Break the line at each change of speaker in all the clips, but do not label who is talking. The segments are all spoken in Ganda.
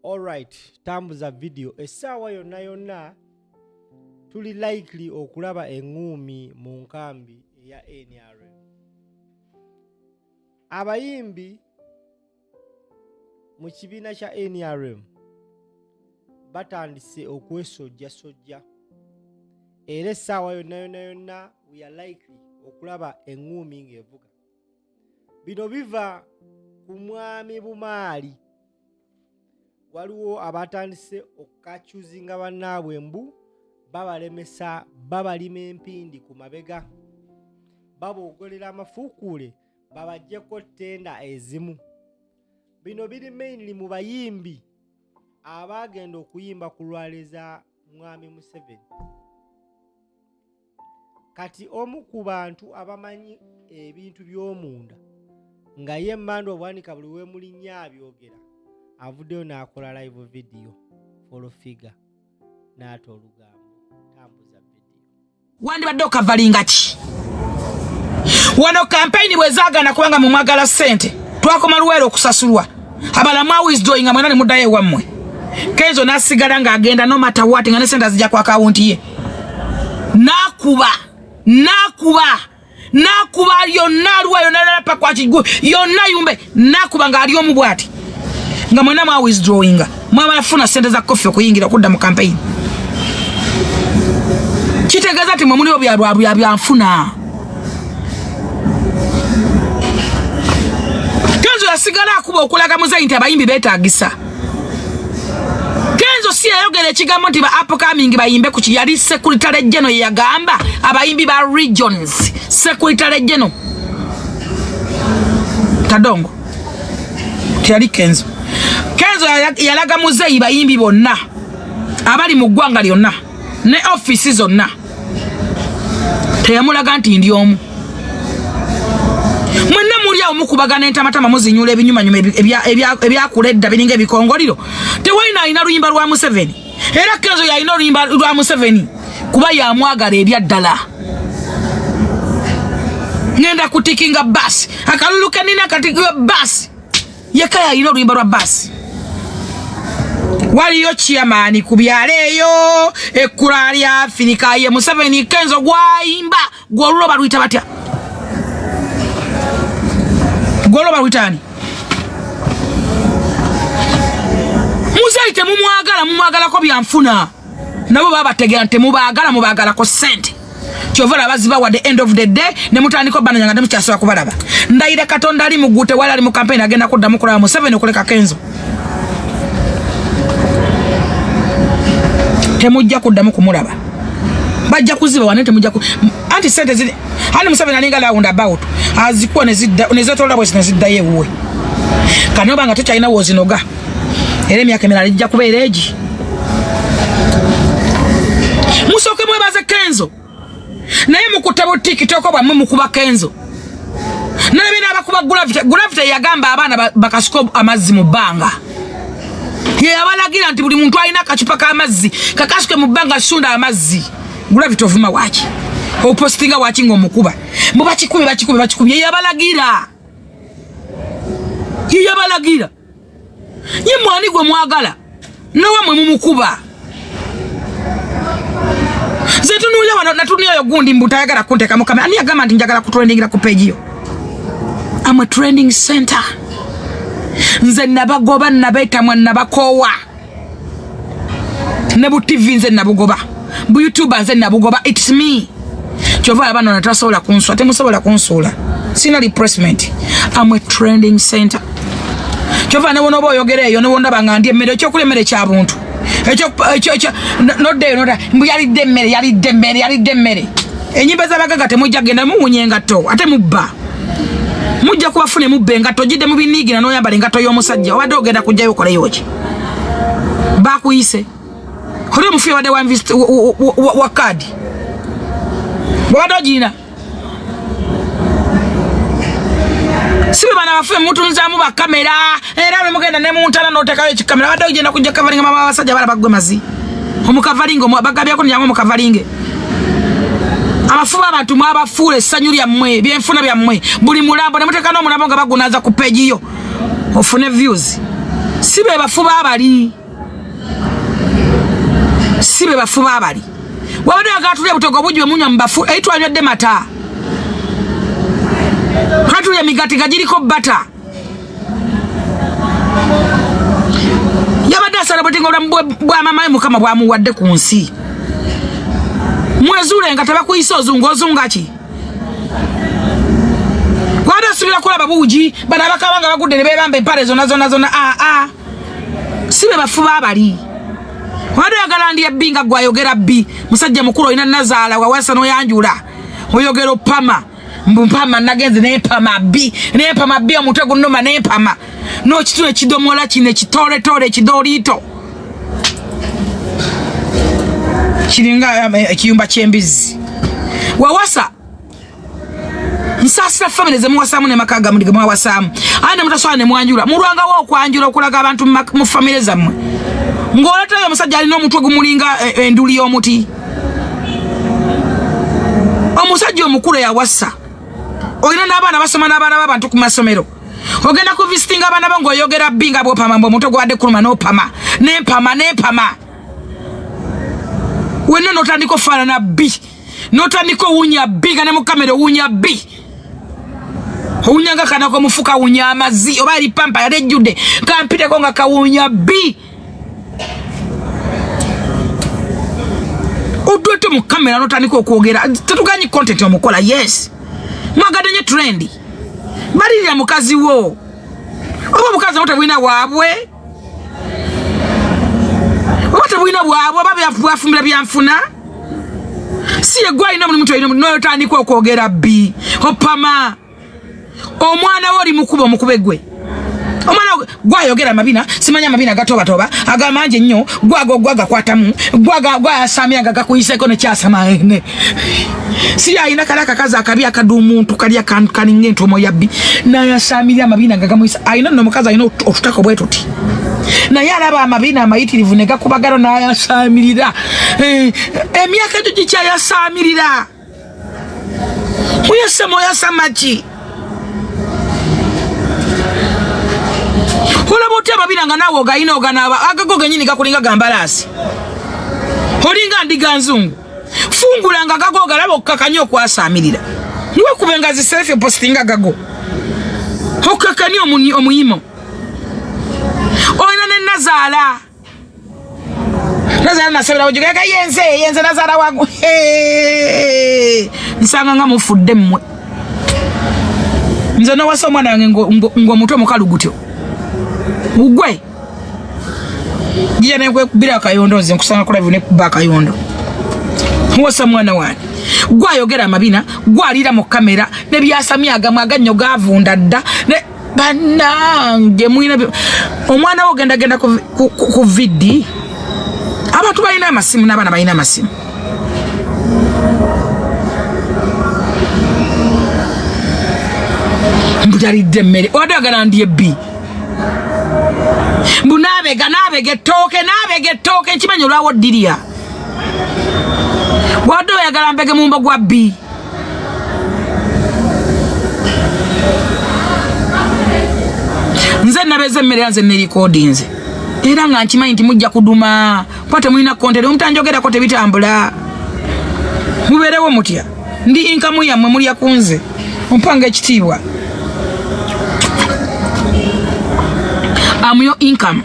Alright, tambuza video essaawa yonna yonna tuli likely okulaba eŋŋuumi mu nkambi eya NRM. Abayimbi mu kibiina kya NRM batandise okwesojjasojja era essaawa yonna yonna yonna we are likely okulaba eŋŋuumi ng'evuga. Bino biva ku mwami Bumaali. Waliwo abatandise okukacuzinga bannaabwe mbu babalemesa babalima empindi ku mabega, baboogolera amafuukuule babaggyeko ttenda ezimu. Bino biri mainly mu bayimbi abaagenda okuyimba ku lwale za Mwami Museveni. Kati omu ku bantu abamanyi ebintu by'omunda nga ye Mandwa Bwanika buli wemulinnya abyogera avuddeyo n'akola live video follow figure n'ata olugambo. Tambuza video.
Wandibadde okavalinga ki wano kampeyini bwe zaagaana kubanga mwe mwagala ssente twakoma luweero okusasulwa abala mwawisdrawinga mwena ne muddayo ewammwe kenzo n'asigala ng'agenda no matter what nga ne ssente azijja ku akawunti ye n'akuba n'akuba n'akuba yonna aluwa yonna nalapa kwa kigu yonna yumbe n'akuba ng'ali omu bw'ati nga mwena mwa withdrawinga mwamala funa sente za coffee okuyingira okudda mu campaign kitegeeza nti mwe muliwo bya byanfuna Kenzo yasigala akuba okulaga muzeyi nti abayimbi beetagisa Kenzo si yayogera ekigambo nti ba upcoming bayimbe ku yali secretary general yeyagamba abayimbi ba regions secretary general Kadongo teyali Kenzo. Kenzo yalaga muzeeyi bayimbi bonna abali mu ggwanga lyonna ne ofiisi zonna, teyamulaga nti ndi omu. Mwenna muli awo mukubagana entamatama, muzinyula ebinyumanyuma ebyakula edda biringa ebikongoliro. Tewalina alina luyimba lwa Museveni, era Kenzo yalina oluyimba lwa Museveni kuba yamwagala ebya ddala. Ngenda kutikinga basi akalulu kenina katikiwe basi yeka yalina oluyimba lwa basi. Waliyo chairman ku byalo eyo ekkula lya Afirika ye Museveni Kenzo gwayimba gwolulwo baluyita batya? Gwolulwo baluyita ani? Muzeeyi temumwagala, mumwagalako byanfuna. Nabo babategera nti temubaagala, mubaagalako ssente. Kyova olaba zibawa the end of the day ne mutandika obananya nga temukyasobola kubalaba. Ndayira Katonda ali mu ggulu, tewali ali mu campaign agenda kuddamu kulaba Museveni okuleka Kenzo. Temujja kuddamu kumulaba, bajja kuzibawa naye temujja ku anti sente ziri anti Museveni alinga round about azikuwa nezidda nezetolola bwezi neziddayo ewuwe. Kati oba nga tokyalina wozinoga era emyaka emirala ejja kubeera egi. Musooke mwebaze Kenzo, naye mukutte bu TikTok bwammwe mukuba Kenzo. Nalabye n'abakuba Gravity. Gravity yagamba abaana bakasuke amazzi mu bbanga, ye yabalagira nti buli muntu alina akacupa k'amazzi kakasuke mu bbanga sunda amazzi. Gravity ovuma waki? Opositinga waki ng'omukuba? Mbu bakikubye bakikubye bakikubye, ye yabalagira, ye yabalagira. Ye mwani gwe mwagala nowamwe mumukuba. Nze tunuulira wano, natunuulira oyo gundi mbu tayagala kunteeka mu kamera. Ani yagamba nti njagala kutrendingira ku page yo? I'm a trending center. Nze nabagoba, nabeetamwa, nabakoowa. Ne bu TV nze nabugoba, bu YouTuber nze nabugoba. It's me. Kyova abano natasobola kunsuula, temusobola kunsuula. Sina replacement. I'm a trending center. Kyova ne wonoba oyogera eyo ne wondaba nga ndi emmere, ekyokulya emmere kya buntu. Ekyo noddeyo noda mbu yalidde emmere, yalidde emmere, yalidde emmere. Ennyimba z'abagaga temujja genda muwunya engatto ate mubba. Mujja kubafune mubba engatto, ojjidde mu biniigina n'oyambala engatto y'omusajja obadde ogenda kujjayo okoleyo ki? Bakuyise. Oli omufu yabadde wa kaadi. Bw'obadde ogirina. Si bwe bano abafu mutunzaamu bakamera era bwe mugenda ne mu ntana n'oteekayo ekikamera abadde ogenda kujja kavalinga mama w'abasajja balaba ggwe mazi. Omukavalinge bagabyako nyangu omukavalinge. Abafu b'abantu mwabafuula essanyu lyammwe, ebyenfuna byammwe, buli mulambo ne muteeka n'omulambo nga bagunaaza ku peegi yo ofune views. Si be bafuba abali, si be bafuba abali. Wabadde oyagala tulye butogo bugi bwe munywa mu bafu, eri twanywedde mata, twatulya emigati nga giriko bata. Yabadde asala butinga obulamu bwa mama we Mukama bwamuwadde ku nsi. Mwezuule nga tebakuyise ozunga, ozunga ki? Wabadde osubira kulaba buugi bano abakaba nga bagudde ne beebamba empale zonna zonna zonna. Aa, si be bafuba abali. Wabadde oyagala ndi ebbi nga gwe ayogera bbi. Musajja mukulu olina nazaala wawasa n'oyanjula, oyogera opama mbu mpama nagenze nempama bbi, nempama bbi, omutwe gunnuma nempama n'okitula ekidomola kino ekitooletole ekidooliito kiringa ekiyumba ky'embizzi. Wawasa, nsaasira famire zemuwasaamu ne maka gammwe ge mwawasaamu, aye ne mutasobola ne mwanjula. Mulwangawo okwanjula okulaga abantu mu famire zammwe, ng'oletayo omusajja alina omutwe gumulinga enduli y'omuti. Omusajja omukulu eyawasa, olina n'abaana basoma n'abaana b'abantu ku masomero, ogenda ku visitinga abaana bo ng'oyogera bbi nga bw'opama mbu omutwe gwabadde kuluma n'opama nempama nempama wenna n'otandika ofaanana bbi, n'otandika owunya bbi nga ne mu kamera owunya bbi, owunya nga kana k'omufu kawunya amazzi oba eri pampa yali ejjudde kampiteko nga kawunya bbi. Odwete mu kamera n'otandika okwogera. Tetuganyi content omukola, yes, mwagadde nnyo trend. Balirira mukazi wo oba obukazi nabo tebulina bwabwe, oba tebulina bwabwe, oba bwafumbira byanfuna. Si ye gwe alina omulimu, tolina n'otandika okwogera bbi opama. Omwana we oli mukuba omukube gwe omwana gwayogera amabina, simanya amabina gatobatoba agamangi ennyo, gwago gwagakwatamu gwayasamya nga gakuyiseko nekyasama ne si alina kali akakazi akabi akadumuntu kali kaninga entomo yabbi nayasamirya amabina nga gamuyisa. Alina nno omukazi alina otutako bwe tuti, naye alaba amabina amayitirivu ne gakubagano n'ayasamirira. Emyaka egyo gikyayasamirira. Oyasama oyasama ki? Olaba otya amabina nga naawe ogayina oganaaba agago genyini gakulinga gambalaasi, olinga ndiga nzungu. Fungula nga gago ogalaba okkakanye okwasamirira, niwekube nga ziselfie postinga gago okkakanye omuyimo. Olina ne nazaala, nazaala nasabira bujugaga yenze yenze nazaala wangu nsanga nga mufudde mmwe. Nze nowasa omwana wange ng'omutwe mukalu gutyo gugwe gija nekwekubira akayondo. Nze nkusanga ku live nekuba akayondo. Wasa mwana wange gwayogera amabina, gwalira mu kamera nebyasamya agamu agannyo gavunda dda ne bannange mulina omwana wo ogendagenda ku vidi. Abantu balina amasimu n'abaana balina amasimu. Mbutalidde emmere, obadde oyagala ndye bbi? Mbu naabega naabega ettooke, naabega ettooke, nkimanyi olwawo ddirya. Wadde oyagala mbege mumbo gwa bbi. Nze nabeza emmere era nze nerikodinze, era nga nkimanyi nti mujja kuduma kuba temulina content, omutanjogerako tebitambula. Mubeerewo mutya, ndi inkamu yammwe, mulya ku nze, ompanga ekitiibwa. Am your income.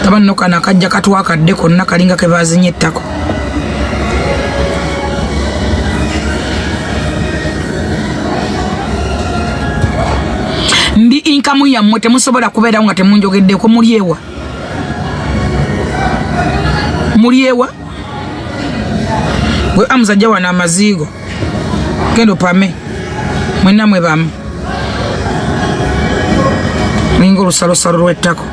Taba nno kano akajja katwakadde konna kalinga ke bazinye ettako. Ndi inkamu yammwe, temusobola kubeerawo nga temunjogeddeko. Mulyewa mulyewa gwe amuzajja wano amaziigo genda opame mwenna mwe bamu mulinga olusalosalo lw'ettako.